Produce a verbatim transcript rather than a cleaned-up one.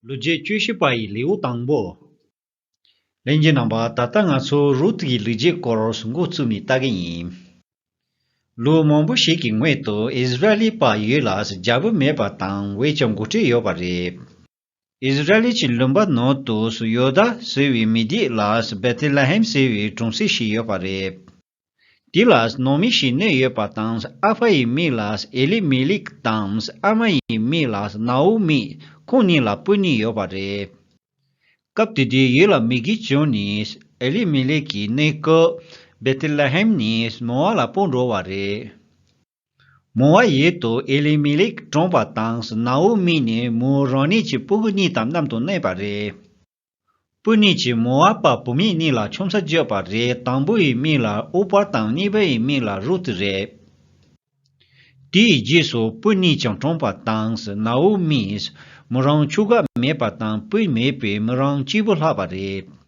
ལོ་རྒྱུས་བཅུ་བཞི་པ་ཡི་ལེའུ་དང་པོ། ལྷན་རྒྱས་རྣམ་པ། ད་ལྟ་ང་ཚོ་རུ་ཐི་གི་ལོ་རྒྱུས་སྐོར་འགོ་བཙུགས་ནས་ལྟ་གི་ཡིན། ལོ་མང་པོ་ཞིག་གི་སྔོན་དུ་ཨིསི་ར་ཨེལ་པ་ཡུལ་ལ་རྒྱལ་པོ་མེད་པ་དང་བས་ཀྱང་འགོ་ཁྲིད་ཡོད་པ་རེད། ཨིསི་ར་ཨེལ་གྱི་ལུང་པ་ནང་དུ་ཡོ་དཱ་ཟེར་བའི་མི་སྡེ་ལ་བེ་ཐི་ལེ་ཧེམ་ཟེར་བའི་གྲོང་གསེབ་ཞིག་ཡོད་པ་རེད། དེ་ལ་ནང་མི་ཞིག་གནས་ཡོད་པ་དང་། ཨར་ཕ་ཡི་མིང་ལ་ཨེ་ལི་མེ་ལེག་དང་། ཨར་མ་ཡི་མིང་ལ་ནའོ་མི། ཁོང་གཉིས་ལ་སྤུན་གཉིས་ཡོད་པ་རེད། སྐབས་དེ་དུས་ཡུལ་ལ་མེ་གིས་བྱུགས་ནས་ཨེ་ལི་མེ་ལེག་གི་གནས་སྐབས་བེ་ཐི་ལེ་ཧེམ་ནས་མོ་ཨབ་ལ་སྤོས་འགྲོ་བ་རེད། མོ་ཨབ་ཡུལ་དུ་ཨེ་ལི་མེ་ལེག་གྲོངས་པ་དང་། ནའོ་མི་ནི་མོ་རང་ཉིད་ཀྱི་སྤུ་གུ་གཉིས་དང་མཉམ་དུ་གནས་པ་རེད། སྤུན་གཉིས་ཀྱིས་མོ་ཨབ་པ་བུད་མེད་གཉིས་ལ་ཆང་ས་བརྒྱབ་པ་རེད། དང་པོ་ཡི་མིང་ལ་ཨོ་པར་དང་གཉིས་པ་ཡི་མིང་ལ་རུ་ཐི་རེད། དེའི་རྗེས་སུ་སྤུན་གཉིས་ཀྱང་གྲོངས་པ་དང་། ནའོ་མིས་མོ་རང་ཕྱུགས་མེད་པ་དང་སྤུན་མེད་པས་མོ་རང་གཅིག་པུ་ལྷག་པ་རེད།